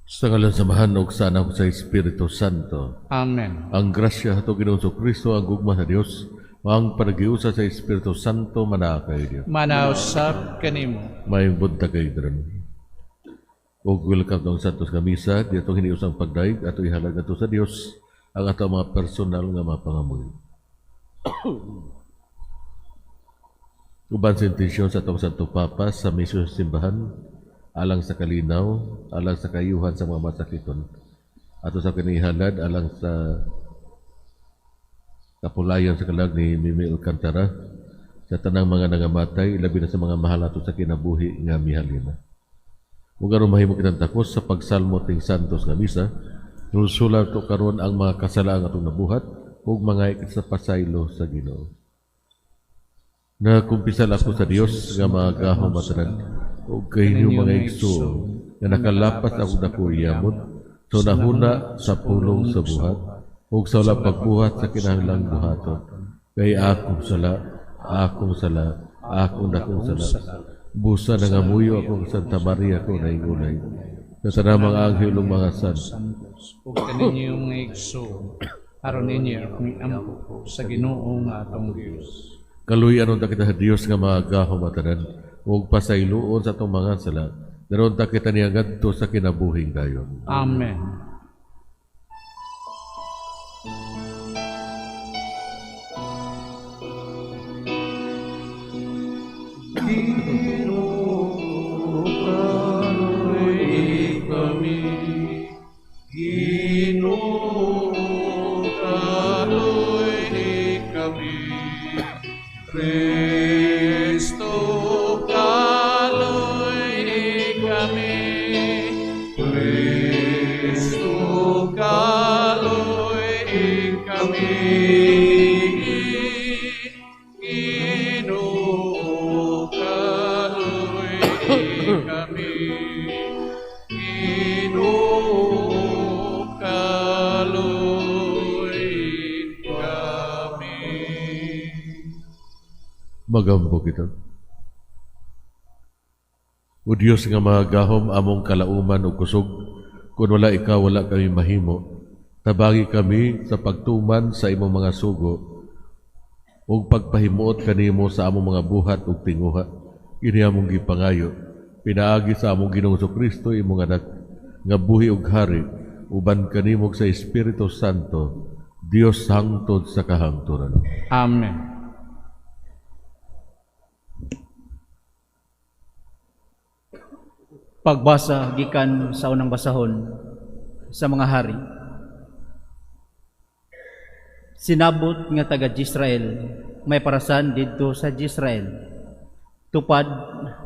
Sa ngalan sa Amahan ug sa Anak ug sa Espiritu Santo. Amen. Ang grasya ato Ginoong Kristo, ang gugma sa Dios, ang panaghiusa sa Espiritu Santo manaa kay Dios. Manaa usab kanimo. Maayong buntag kay tanan. Ug welcome tong Santos nga Misa, dito hiniusang pagdaig ato ihalad nato sa Dios ang ato mga personal nga mga pangamuyo. Uban sa intensyon sa atong Santo Papa sa misyon sa simbahan, alang sa kalinaw, alang sa kayuhan sa mga masakiton. Ato sa kinihalad alang sa kapulayan sa kalag ni Mimi Alcantara, sa tanang mga nangamatay, labi na sa mga mahal ato sa kinabuhi nga mihalina. Ug aron mahimo kitang takos sa pagsalmo ting Santos nga Misa, nulsulan to karon ang mga kasalaang atong nabuhat ug mga ikit sa pasaylo sa Ginoo. Nakumpisal ako sa Dios nga magahom matanan ug kay inyo mga igsoon nga nakalapas ako dako yamot so nahuna sa pulong sa buhat ug sa wala pagbuhat sa kinahanglang buhaton, kay akong sala, akong sala, akong dakong sala. Busa nangamuyo ako sa Santa Maria ko naingulay sa tanang mga anghel ug mga santo ug kaninyo mga igsoon, aron ninyo akong iampo sa Ginoo nga atong Dios. Kaluy-an unta kita sa Dios nga magahom matanan ug pasayloon sa atong mga sala. Daron ta kita niya ngadto sa kinabuhing dayon. Amen. Ginoo, kaluy kami. Ginoo, kaluy kami. Kristo, kaluy kami. Kristo, kaluy kami. Ginoo, kaluy kami. Ginoo, kaluy kami. Magampo kita. O Dios nga magahom, among kalauman ug kusog, kun wala ikaw wala kami mahimo. Tabangi kami sa pagtuman sa imong mga sugo ug pagpahimuot kanimo sa among mga buhat ug tinguha. Ini among gipangayo pinaagi sa among Ginoong Kristo, imong anak, nga buhi ug hari uban kanimo sa Espiritu Santo, Dios hangtod sa kahangturan. Amen. Pagbasa gikan sa unang basahon sa mga hari. Sinabot nga taga Jisrael, may parasan didto sa Jisrael, tupad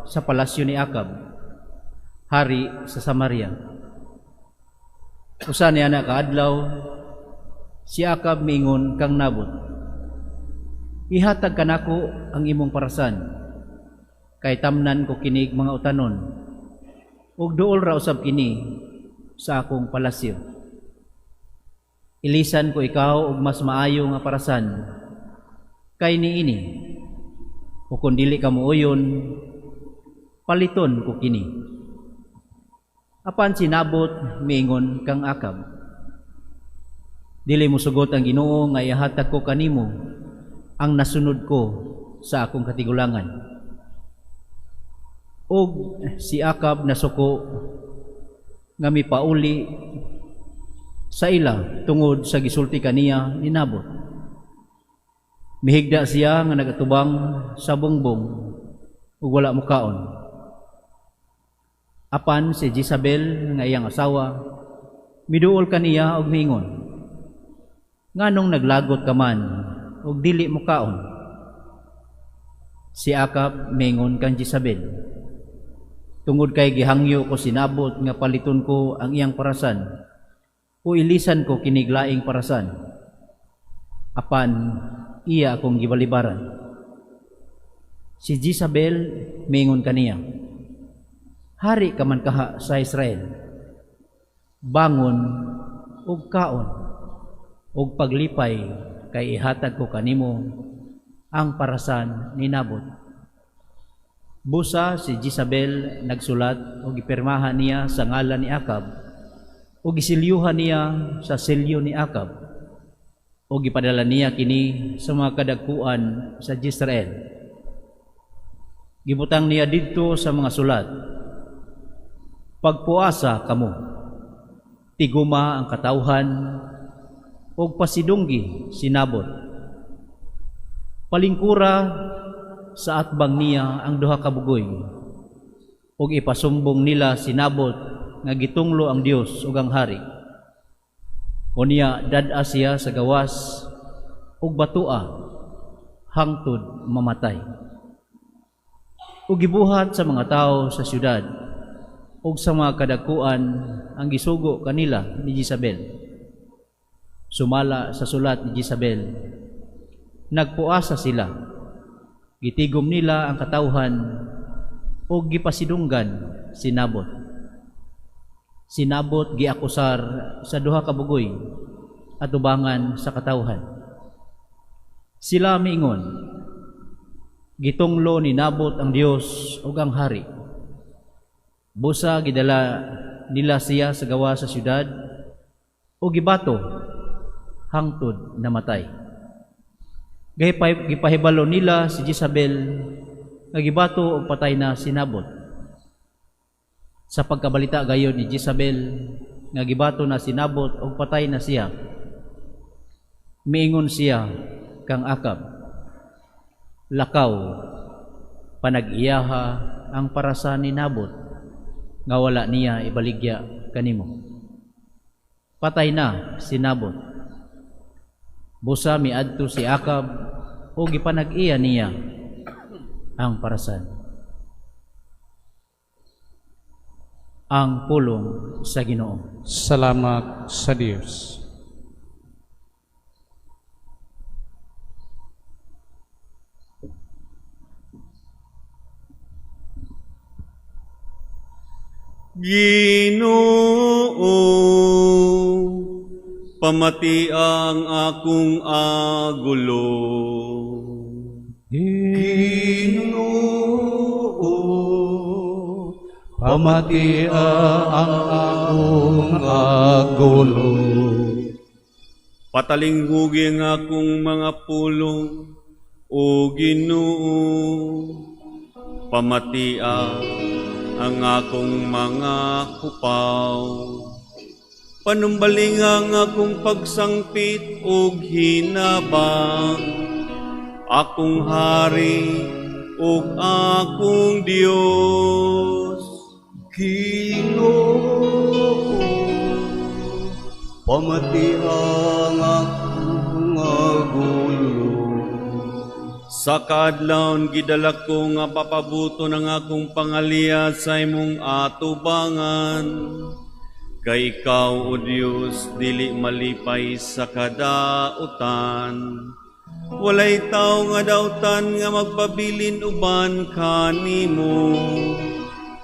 sa palasyo ni Akab, hari sa Samaria. Usa niya na kaadlaw, si Akab miingon kang Nabot, "Ihatag kanako ang imong parasan, kay tamnan ko kinig mga utanon, ug duol ra usab kini sa akong palasyo. Ilisan ko ikaw og mas maayo nga parasan kay niini, o kun dili ka mooyon, paliton ko kini." Apan si Nabot miingon kang Akab, "Dili mosugot ang Ginoo nga ihatag ko kanimo ang nasunod ko sa akong katigulangan." Og si Akab nasuko nga mipauli sa ila tungod sa gisulti kaniya ni Nabot. Mihigda siya nga nagatubang sa bongbong ug wala mukaon. Apan si Jezabel nga iyang asawa miduol kaniya og miingon, "Nganong naglagot ka man ug dili mukaon?" Si Akab miingon kang Jezabel, "Tungod kay gihangyo ko si Nabot nga paliton ko ang iyang parasan, o ilisan ko kinig laing parasan. Apan iya akong gibalibaran." Si Jezabel miingon kaniya, "Hari ka man kaha sa Israel, bangon ug kaon ug paglipay kay ihatag ko kanimo ang parasan ni Nabot. Busa si Jezabel nagsulat o gipirmahan niya sa ngalan ni Akab o gisilyuhan niya sa selyo ni Akab o gipadala niya kini sa mga kadagkuan sa Jezreel. Gibutang niya didto sa mga sulat, "Pagpuasa kamo, tiguma ang katawhan ug pasidunggi si Nabot. Palingkura sa atbang niya ang duha ka bugoy ug ipasumbong nila si Nabot nga gitunglo ang Dios ug ang hari. Unya dad-a siya sa gawas ug batua hangtod mamatay." Ug gibuhat sa mga tawo sa syudad ug sa mga kadagkuan ang gisugo kanila ni Jezabel. Sumala sa sulat ni Jezabel, nagpuasa sila, gitigom nila ang katawhan ug gipasidunggan si Nabot. Si Nabot giakusar sa duha ka bugoy atubangan sa katawhan. Sila miingon, "Gitunglo ni Nabot ang Dios ug ang hari." Busa gidala nila siya sa gawas sa syudad ug gibato hangtod namatay. Gipahibalo nila si Jezabel nga gibato og patay na si Nabot. Sa pagkabalita gayon ni Jezabel nga gibato na si Nabot og patay na siya, miingon siya kang Akab, "Lakaw, panag-iyaha ang parasan ni Nabot nga wala niya ibaligya kanimo. Patay na si Nabot." Busa miadto si Akab o gipanag-iya niya ang parasan. Ang pulong sa Ginoo. Salamat sa Dios. Ginoo, pamati ang akong agulo. Ginoo, pamati ang akong agulo. Patalinghugi ang akong mga pulong, o Ginoo, pamati ang akong mga hupaw. Panumbaling ang akong pagsangpit ug hinabang, akong hari ug akong Dios. Ginoo, pamati ang akong agulo. Sa kaadlawon gidala ko nga papabuton ang akong pangaliya sa imong atubangan. Kay ikaw, O Dios, dili malipay sa kadautan. Walay tawo nga dautan nga magpabilin uban kanimo.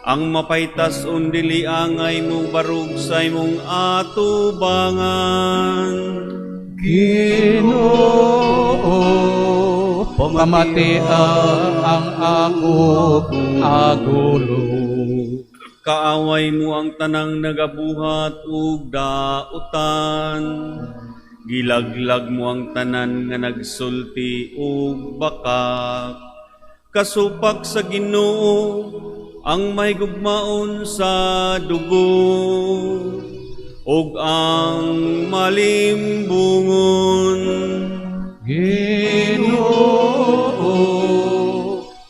Ang mapaytas-on dili angay mo barug sa imong atubangan. Ginoo, pamati ang akong agulo. Kaaway mo ang tanang nagabuhat ug dautan. Gilaglag mo ang tanan nga nagsulti ug bakak. Kasupak sa Ginoo ang may gugmaon sa dugo ug ang malimbungon. Ginoo,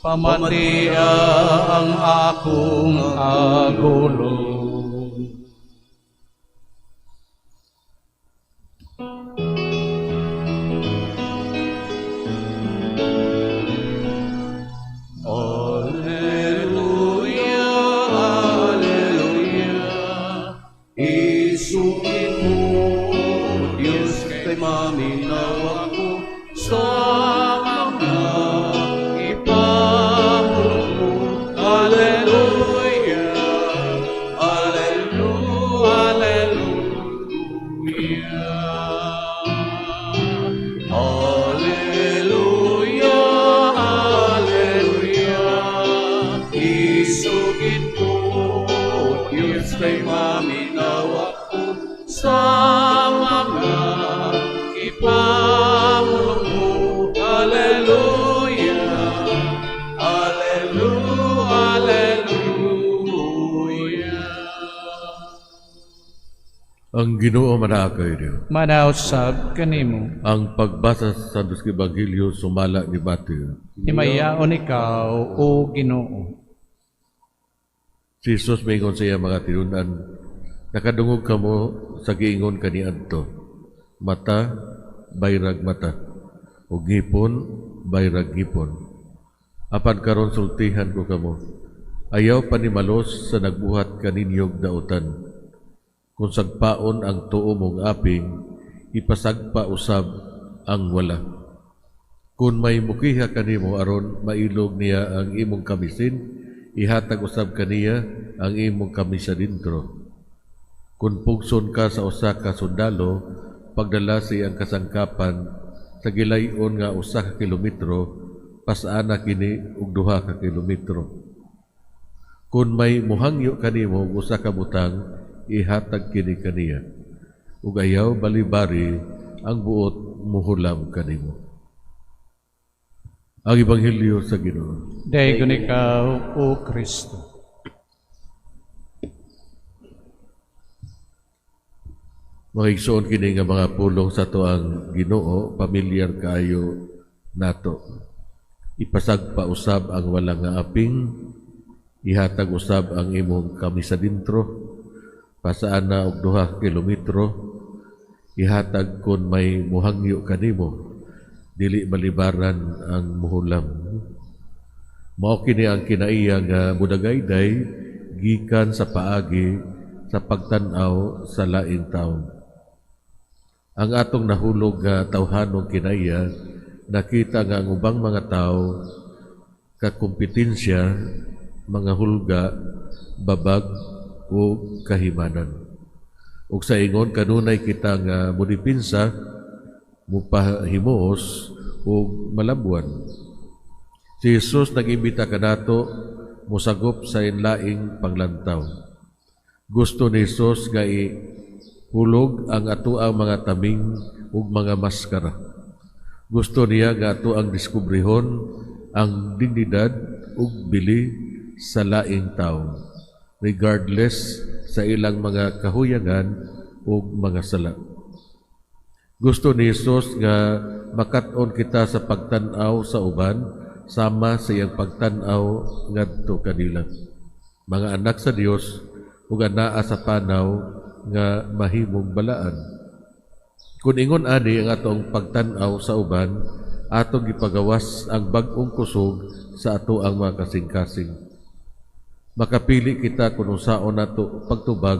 pamati ang akong agulo. Alleluia, alleluia, isugid mo, Diyos, kay maminaw ako sa mga ipamulong mo. Alleluia, alleluia, alleluia. Alleluia, alleluia, maminaw ako sa mga ipamulong mo. Hallelujah, Hallelujah, Hallelujah. Ang Ginoo manaa kaniyo. Manaa usab kanimo. Ang pagbasa sa Santos Ebanghelyo sumala ni Mateo. Himayaon ikaw, O Ginoo. Si Jesus miingon sa iya mga tinunan, "Nakadungog kamo sa giingon kaniadto: Mata, bayrag mata, ug ngipon, bayrag ngipon. Apan karon sultihan ko kamo, ayaw panimalos sa nagbuhat kaninyog dautan. Kung sagpaon ang tuo mong aping, ipasagpa usab ang wala. Kung may mukiha kanimo aron mailog niya ang imong kamisin, ihatag usab kaniya ang imong kamisa dintro. Kung pugson ka sa usa ka sundalo, pagdala sa iyang kasangkapan sa gilayon nga 1 ka kilometro, pasana kini og 2 ka kilometro. Kung may muhangyo kanimo og usa ka butang, ihatag kini kaniya. Ug ayaw balibari ang buot muhulam kanimo." Ang Ebanghelyo sa Ginoo. Daygon ikaw, O Kristo. Mga igsoon, kini nga mga pulong sa atoang Ginoo, pamilyar kaayo nato. Ipasagpa usab ang wala nga aping, ihatag usab ang imong kamisa dintro, pasaan na og 2 ka kilometro, ihatag kon may muhangyo kanimo, dili malibaran ang muhulam. Mao kini ang kinaiya nga mudagayday gikan sa paagi sa pagtan-aw sa laing tawo. Ang atong nahulog nga tawhanong kinaiya nakita nga ang ubang mga tao kakompetensya, mga hulga, babag o kahimanan. Ug sa ingon kanunay kita nga modipinsa, mupahimuos ug malabuan. Si Jesus nag-imbita kanato mosagop sa laing panglantaw. Gusto ni Jesus nga ihulog ang atoang mga taming ug mga maskara. Gusto niya nga atoang diskubrihon ang dignidad ug bili sa laing tawo, regardless sa ilang mga kahuyangan ug mga sala. Gusto ni Jesus nga makat-on kita sa pagtan-aw sa uban sama sa iyang pagtan-aw ngadto kanila. Mga anak sa Dios ug anaa sa panaw nga mahimong balaan. Kung ingon ani ang atong pagtan-aw sa uban, atong gipagawas ang bag-ong kusog sa atoang mga kasing-kasing. Makapili kita kung unsaon nato pagtubag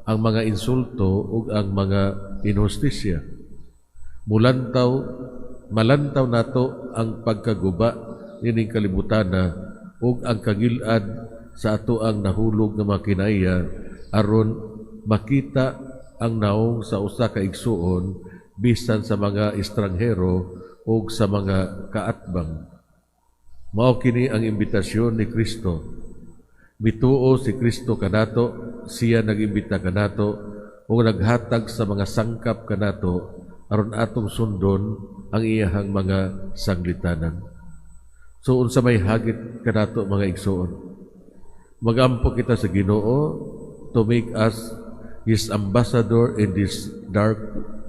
ang mga insulto ug ang mga inhustisya. Mulantaw, malantaw nato ang pagkaguba nining kalibutana ug ang kagilad sa atoang nahulog nga mga kinaiya aron makita ang naong sa usa ka igsuon bisan sa mga estranghero ug sa mga kaatbang. Mao kini ang imbitasyon ni Kristo. Mituo si Kristo kanato, siya nag-imbita kanato ug naghatag sa mga sangkap kanato aron atong sundon ang iyahang mga sanglitanan. So unsa may hagit kanato, mga igsuon? Magampo kita sa Ginoo to make us His ambassador in this dark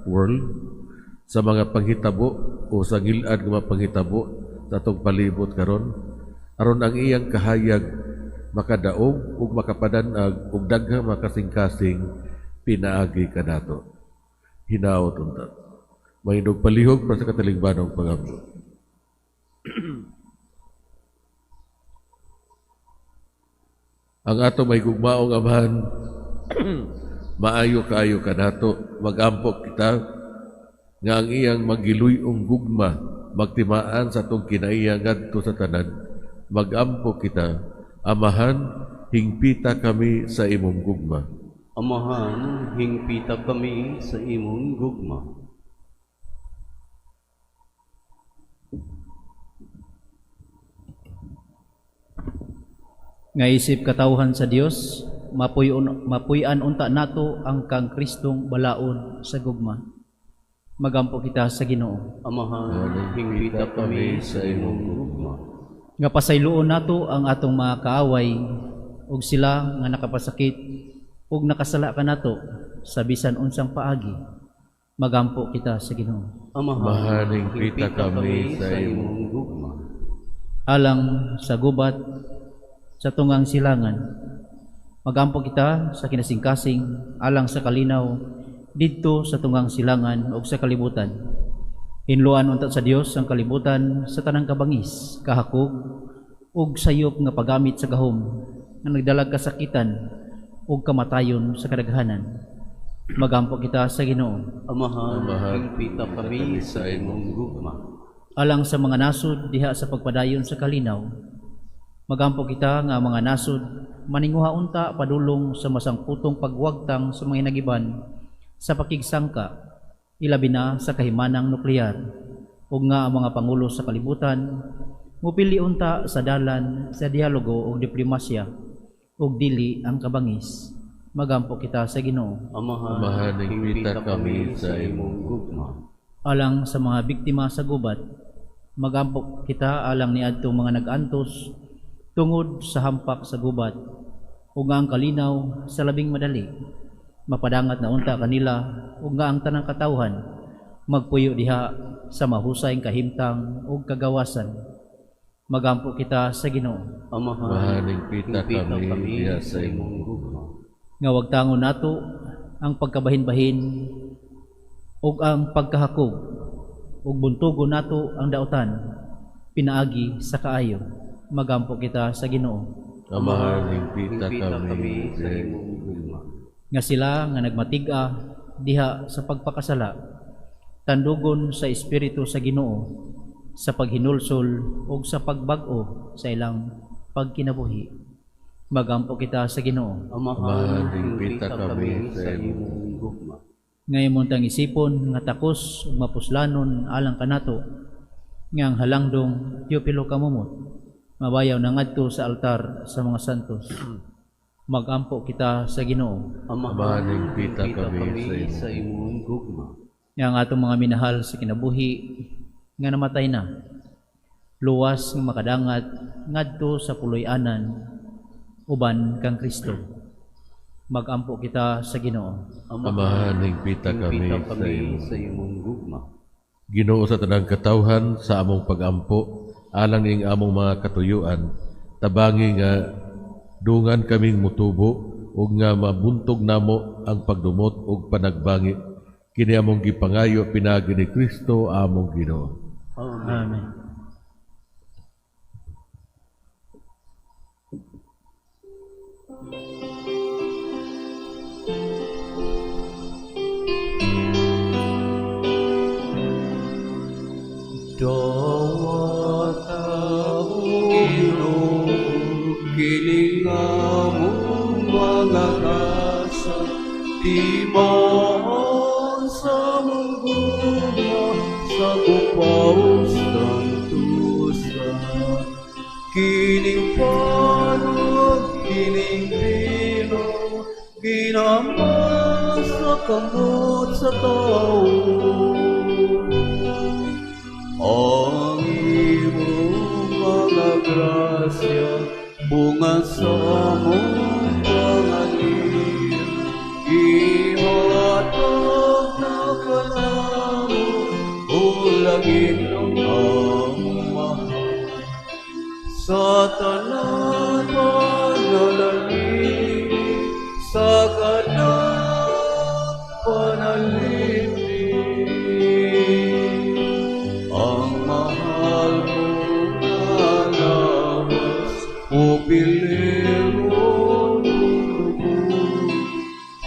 world sa mga panghitabo o sa ngilad nga mga panghitabo sa atong palibot karon, aron ang iyang kahayag makadaog ug makapadanag og daghang mga kasing-kasing pinaagi kanato. Hinaot unta. Mahindog palihog para sa katalingbanong pangampo. Ang atong mahigugmaong Amahan, maayo kaayo kanato. Magampo kita nga ang iyang magiluyong gugma magtimaan sa atong kinaiya ngadto sa tanan. Magampo kita, Amahan, hingpita kami sa imong gugma. Amahan, hingpita kami sa imong gugma. Nga isip katawhan sa Dios, Mapuy-an unta nato ang kang Kristong balaod sa gugma. Magampo kita sa Ginoo. Amahan, hingpita kami sa imong gugma. Nga pasayloon nato ang atong mga kaaway ug sila nga nakapasakit ug nakasala kanato sa bisan unsang paagi. Magampo kita sa Ginoo. Amahan, Amahan, hingpita kami sa imong gugma. Alang sa gubat sa tungang silangan, magampo kita sa kinasingkasing alang sa kalinaw didto sa tungang silangan ug sa kalibutan. Hinloan unta sa Dios ang kalibutan sa tanang kabangis, kahakog ug sayop nga paggamit sa gahom nga nagdalag kasakitan ug kamatayon sa kadaghanan. Magampo kita sa Ginoo. Amahan, Amahan, hingpita kami sa imong gugma. Alang sa mga nasod diha sa pagpadayon sa kalinaw, magampo kita nga ang mga nasod maninguha unta padulong sa masangputong pagwagtang sa mga hinagiban sa pakigsangka, ilabi na sa kahimanang nuklear, ug nga ang mga pangulo sa kalibutan mupili unta sa dalan sa dialogo ug diplomasya ug dili ang kabangis. Magampo kita sa Ginoo. Amahan, Amahan, hingpita kami sa imong gugma. Alang sa mga biktima sa gubat, magampo kita alang niadtong mga nag-antos tungod sa hampak sa gubat, ug nga ang kalinaw sa labing madali mapadangat na unta kanila, ug nga ang tanang katawhan magpuyo diha sa mahusay kahimtang ug kagawasan. Magampo kita sa Ginoo. Amahan, Amahan, hingpita kami diha sa imong gugma. Nga wagtangon nato ang pagkabahin-bahin ug ang pagkahakog, ug buntugon nato ang dautan pinaagi sa kaayo. Magampo kita sa Ginoo. Amahan, hingpita kami sa sa imong gugma. Nga sila nga nagmatig-a diha sa pagpakasala, tandugon sa espiritu sa Ginoo sa paghinulsol ug sa pagbag-o sa ilang pagkinabuhi. Magampo kita sa Ginoo. Amahan, Amahan, hingpita kami sa imong gugma. Nga imong tang isipon nga takos ug mapuslanon alang kanato, nga ang halangdong Teopilo Camomot mabayaw na ngadto sa altar sa mga santos. Magampo kita sa Ginoo. Amahan, hingpita kami sa imong gugma. Nga ang atong mga minahal sa kinabuhi nga namatay na, luwas nga makadangat ngadto sa puloy-anan uban kang Kristo. Magampo kita sa Ginoo. Amahan, hingpita kami hingpita sa kami imong sa imong gugma. Ginoo, sa tanang katawhan sa among pagampo alang ning among mga katuyuan, tabangi nga dungan kaming mutubo ug nga mabuntog namo ang pagdumot ug panagbangi. Kini among gipangayo pinaagi ni Kristo among Ginoo. Amen. Amen. Dawata o Ginoo, kining among mga kasa, timaan sa among gugma, sa kupaw santusa. Kining panog, kining bino, ginama sa kamot sa tao. Ang imong mga grasya, bunga sa among pangalim, ihatag na kanamo, hulagin ng Amahan. Sa tanan panalangin, sa kanang panalipin, ang mahal mo na lawas, o bilero dugo,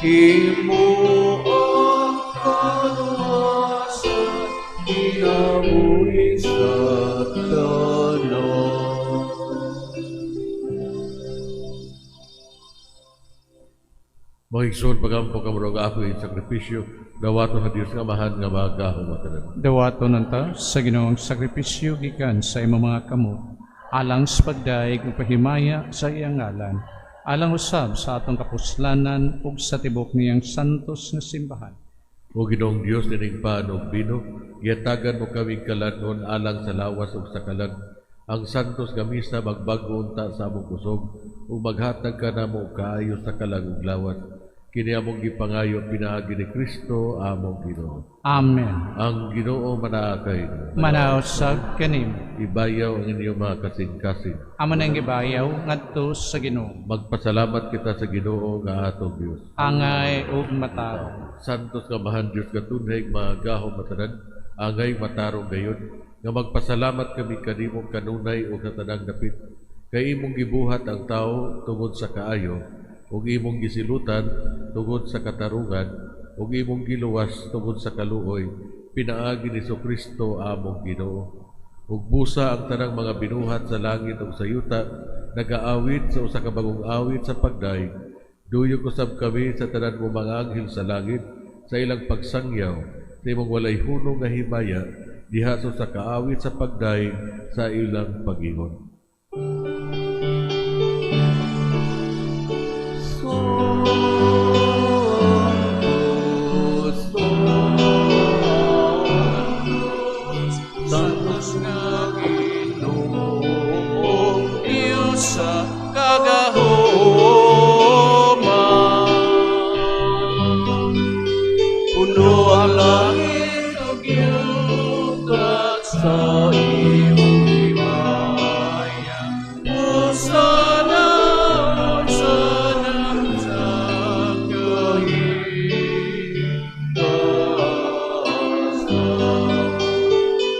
himo ang kaluwasan, kinabuhi sa tanan. Mga igsoon, pagampo kamo og ako in sakripisyo, dawaton sa Dios nga Amahan nga magahom ang tanan. Dawaton unta sa Ginoo ang sakripisyo gikan sa imong mga kamot, alang sa pagdayeg ug pahimaya sa iyang ngalan, Alang usab sa atong kapuslanan ug sa tibok niyang santos nga simbahan. O Ginoong Dios, nining pan ug bino, gihatagan mo kami kalan-on alang sa lawas ug sa kalag. Ang santos nga misa magbag-o unta sa among kusog ug maghatag kanamo og kaayo sa kalag ug lawas. Kini among gipangayo pinaagi ni Kristo among Ginoo. Amen. Ang Ginoo manaa kaninyo. Manaa usab kanimo. Ibayaw ang inyong mga kasing-kasing. Amo nang gibayaw ngadto sa Ginoo. Magpasalamat kita sa Ginoo nga atong Dios. Angay ug matarong. Santos nga Amahan Dios nga tunhay magahom matanan, angay matarong gayon nga magpasalamat kami kanimo kanunay ug sa tanang dapit. Kay imong gibuhat ang tawo tungod sa kaayo, ug imong gisilutan tungod sa katarungan, ug imong giluwas tungod sa kaluoy, pinaagi ni Kristo among Ginoo. Ug busa ang tanang mga binuhat sa langit ug sa yuta, nagaawit sa usa ka bagong awit sa pagdaig. Duyog usab kami sa tanan mo mga anghel sa langit sa ilang pagsangyaw sa imong walay hunong nga himaya diha sa usa ka awit sa pagdaig sa ilang pagingon. Santos nga Ginoong Diyos sa kagahuman. Puno ang langit ug yuta sa imong himaya. Hosana, hosana sa kahitasan.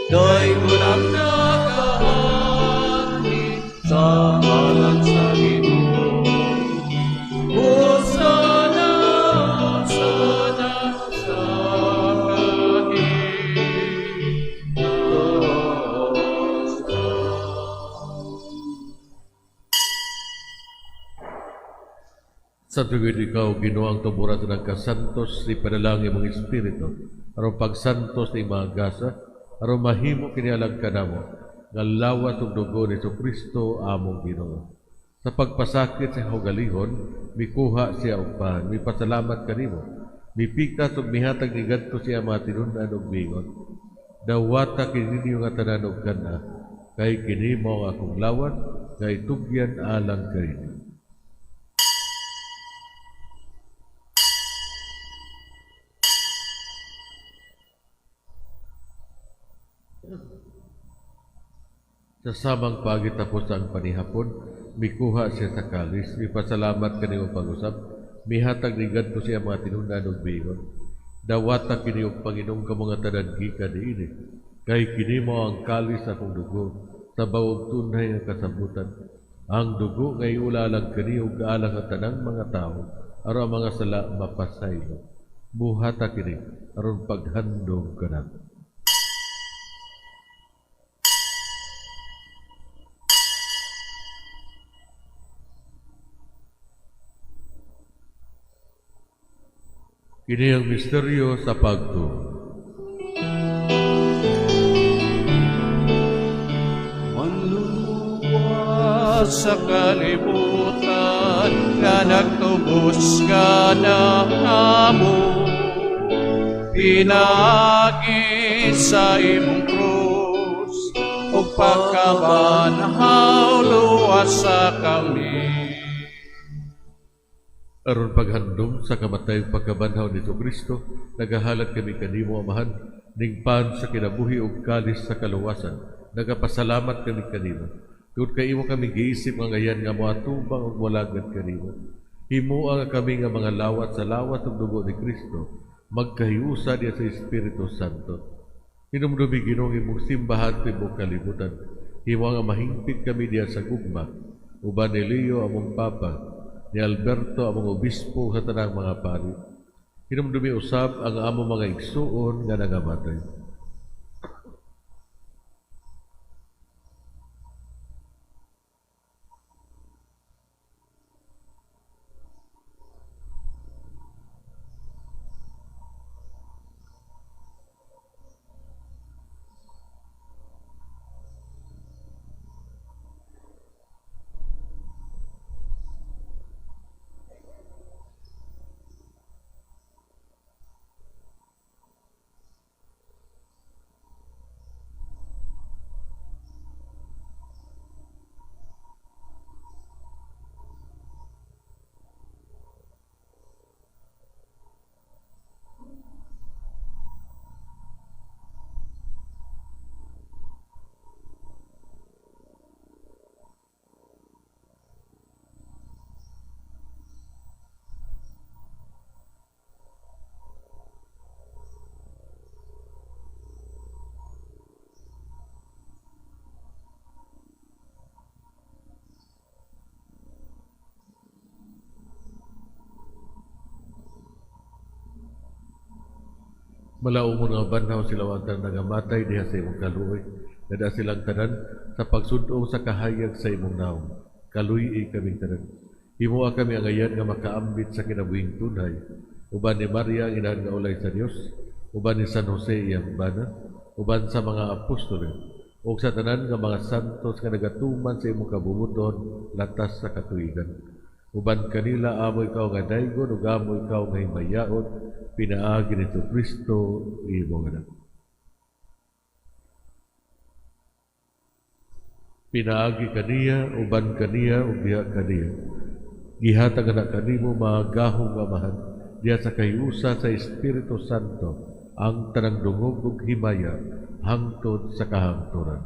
Daygon ang nagaanhi sa ngalan sa Ginoo. Hosana, hosana sa kahitasan. Sa tuwid ikaw, Ginoo, ang tuburan sa nagkasantos, ipadalangin imong Espiritu, aron pagsantos ni mga gasa, aron mahimo kini alang kanamo, nga lawas ug dugo ni Kristo among Ginoo. Sa pagpasakit sa kaugalihon, mikuha siya og pan, mipasalamat kanimo, mipikas ug mihatag ni gadto siya mga tinun-an ug miingon. Dawata kini ninyo nga tanan og kan-a, kay kini mao ang akong lawas, nga itugyan alang kaninyo. Sa samang paagi tapos ang panihapon, mikuha siya sa kalis, mipasalamat kanimo pag-usab, mihatag ni gadto siya mga tinun-an ug miingon. Dawata kini og panginom kamo nga tanan gikan niini, kay kini mao ang kalis sa akong dugo sa bag-ong tunhay nga kasabutan. Ang dugo nga iulalang kani ug alang ang tanang mga tawo, aron ang mga sala mapasaylo. Buhata kini aron paghandom kanako. Kini ang misteryo sa pagtuo. Manluluwas sa kalibutan nga nagtubos kanamo, pinaagi sa imong krus ug pagkabanhaw luwasa kami. Aron paghandom sa kamatay ug pagkabanhaw ni Kristo, nagahalad kami kanimo, Amahan, ning pan sa kinabuhi ug kalis sa kaluwasan. Nagapasalamat kami kanimo. Tungod kay imo kami giisip nga ngayan nga moatubang ug molagad kanimo. Himoa nga kami nga mga lawat sa lawat ug dugo ni Kristo, magkahiusa diha sa Espiritu Santo. Hinumdumi Ginoo ang imong simbahan tibuok kalibutan. Himoa nga mahingpit kami diha sa gugma, uban ni Leo among Papa, ni Alberto among obispo sa tanang mga pari. Hinumdumi usab ang among mga igsuon nga nangamatay. Malaumon nga banhaw sila ang tanan nagamatay diha sa imong kaluoy. Nada silang tanan sa pagsud-ong sa kahayag sa imong naong. Kaluy-i kaming tanan. Himoa kami angayan nga makaambit sa kinabuhing tunay. Uban ni Maria ang inahan nga ulay sa Dios, uban ni San Jose iyang bana, uban sa mga apostoles, ug sa tanan nga mga santos nga nagatuman sa imong kabubut-on latas sa katuigan. Uban kanila amo ikaw nga daygon ug amo ikaw nga himayaon, pinaagi ni Kristo imong anak. Pinaagi kaniya, uban kaniya, ug diha kaniya. Gihatag na kanimo mga gahom nga Amahan, diha sa kahiusa sa Espiritu Santo, ang tanang dungog ug himaya hangtod sa kahangturan.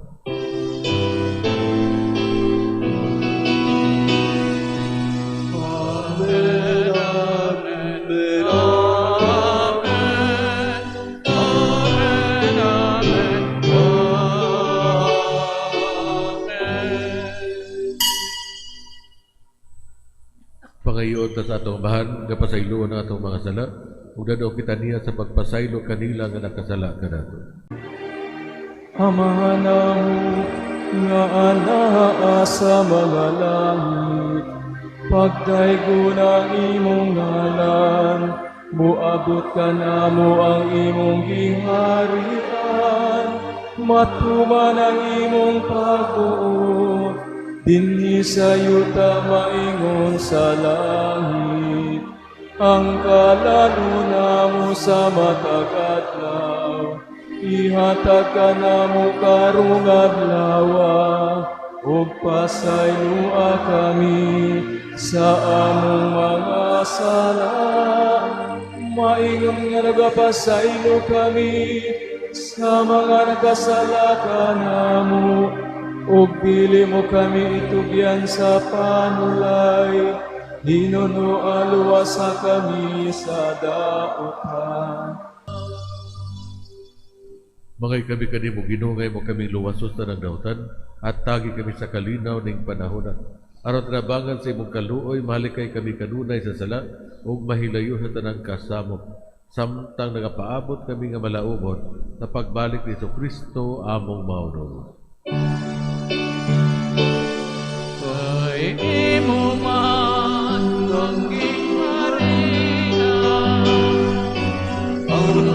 Amen, amen, amen, amen, amen, amen. Pangayoon ta sa atong Amahan nga pasayloon ang atong mga sala, ug dadto kita niya sa pagpasaylo kanila nga nakasala kanato. Amahan namo nga anaa sa mga langit, pagdaygon ang imong ngalan, moabot kanamo ang imong giharian, matuman ang imong pagbuot, dinhi sa yuta maingon sa langit. Ang kalaluna namo sa matag adlaw, ihatag kanamo karong adlaw, ug pasayloa kami sa among mga sala, maingon nga nagapasaylo kami sa mga nakasala kanamo, ug dili mo kami itugyan sa panulay, hinunoa luwasa kami sa daotan. Mga ikabi kanimo Ginoo, nga imo kaming luwasos sa tanang dautan, at tagi kami sa kalinaw ning panahona. Aron trabangan sa imong kaluoy, mahalikay kami kanunay sa sala ug mahilayo sa tanang kasamok, samtang nagapaabot kami nga malaumon sa pagbalik ni Kristo among Maunong. Kay imo man ang gingharian, ang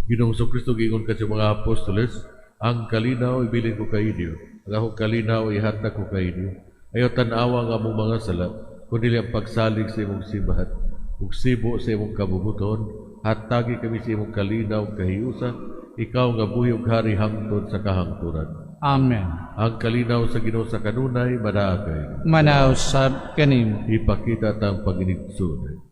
Ginoong Kristo, giingon ka sa mga apostoles, ang kalinaw ibilin ko kainyo, ang akong kalinaw ihatag ko kainyo. Ayaw tan-awa ang among mga sala, kundi ang pagsalig sa imong simbahan, ug sibo sa imong kabubuton, hatagi kami sa imong kalinaw ug kahiusa, ikaw nga buhi ug hari hangtod sa kahangturan. Amen. Ang kalinaw sa Ginoo sa kanunay manaakay. Manaw sab kanimo. Ipakita tang paginigsuon.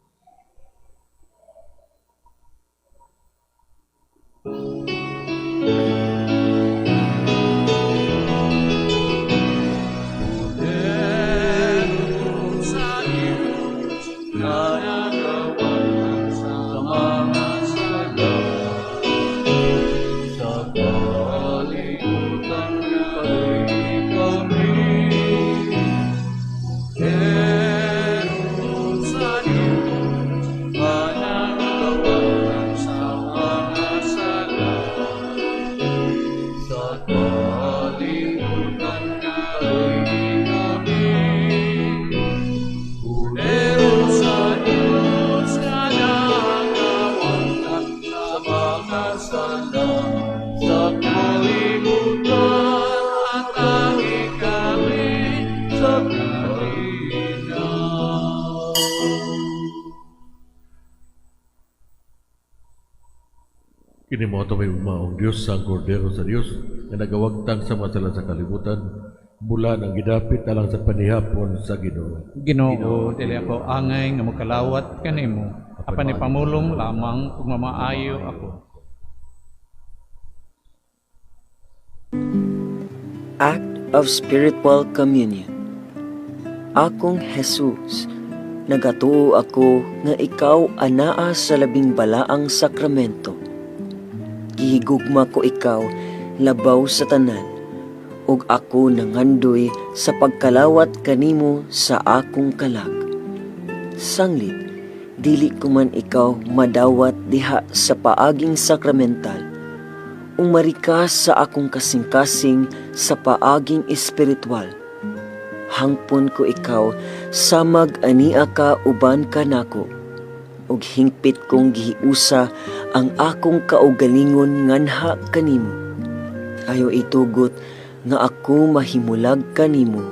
Kini mo ato may umaong Diyos sa Kordero sa Diyos nga nagawagtang sa mga sala sa kalibutan, mula ng gidapit alang sa panihapon sa Ginoo. Ginoo, dili ako angay nga mokalawat kanimo, apan ipamulong lamang ug mamaayo ako. Act of Spiritual Communion. Akong Jesus, Nagatuo ako nga ikaw anaa sa labing balaang sakramento. Gihigugma ko ikaw labaw sa tanan, ug ako nangandoy sa pagkalawat kanimo sa akong kalag. Sanglit, dili ko man ikaw madawat diha sa paaging sakramental. Umari ka sa akong kasing-kasing sa paaging espiritual. Hangpon ko ikaw samag ania ka uban kanako, ug hingpit kong gihiusa ang akong kaugalingon nganha kanimo. Ayaw itugot nga ako mahimulag kanimo.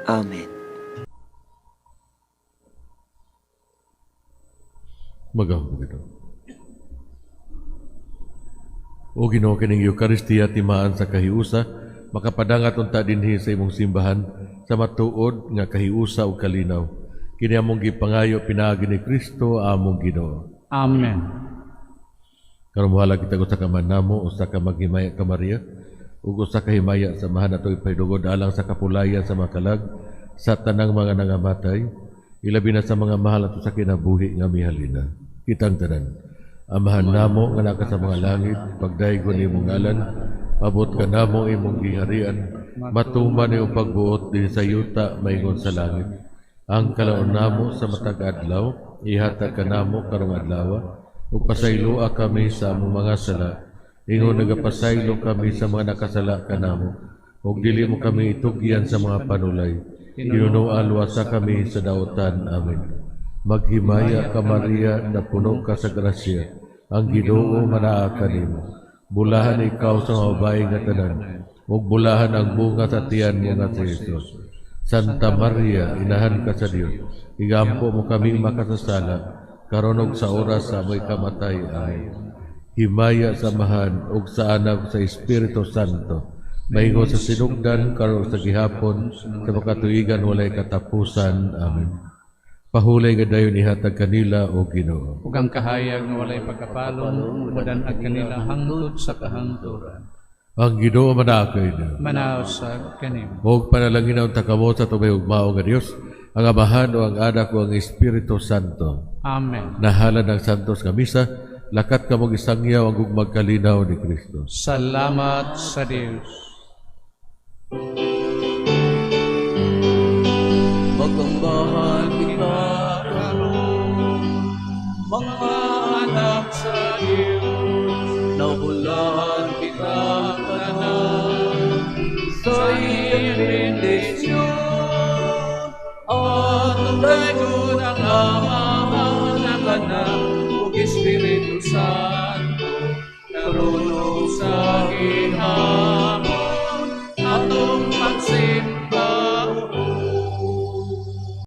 Amen. Magampo kita. O Ginoo, kining Eukaristiya timaan sa kahiusa, makapadangat unta dinhi sa imong simbahan sa matuod nga kahiusa ug kalinaw. Kini among gipangayo pinaagi ni Kristo among Ginoo. Amen. Karon mohalag kita usa ka manamo, usa ka maghimaya ka Maria, ug usa ka himaya sa amahan ato ipahinugod alang sa kapulayan sa makalag sa tanang mga nangamatay, ilabi na sa mga mahal ato sa kinabuhi nga mihalina. Kitang tanan. Amahan namo nga naa ka sa mga langit, pagdaygon imong ngalan, abot ka namo imong giharian, matuman imong pagbuot dinhi sa yuta maingon sa langit. Ang kalaon namo sa matag adlaw, ihatag kanamo karong adlaw, ug pasayloa kami sa among mga sala, ingon nagapasaylo kami sa mga nakasala kanamo, ug dili mo kami itugyan sa mga panulay. Hinunoa luwasa kami sa daotan. Amen. Maghimaya ka Maria, napuno ka sa grasya, ang Ginoo manaa kanimo. Bulahan ikaw sa mga babae nga tanan, ug bulahan ang bunga sa tiyan mo nga si Jesus. Santa Maria, inahan ka sa Dios, igampo mo kami makasasala, karon ug sa oras sa amoy kamatay. Amen. Himaya sa Amahan ug sa Anak sa Espiritu Santo, maingon sa sinugdan karon sa gihapon sa makatuigan walay katapusan. Amen. Pahulay nga dayon ihatag kanila o Ginoo. Ug ang kahayag nga walay pagkapalong mudan-ag kanila hangtod sa kahangturan. Ang Ginoo manaa kaninyo. Manaw sa kanimo. Ug panalangin unta kamo sa atong mahigugmaong nga Dios, ang Amahan o ang Anak o ang Espiritu Santo. Amen. Nahalan ang santos nga misa, lakat kamo gisangyaw ang gugmag kalinaw ni Kristo. Salamat sa Dios. Magambahan kita karon, mga anak sa Dios, nabulahan kita tanan sa iyang bendisyon. Atong daygon ang Amahan, ang Anak,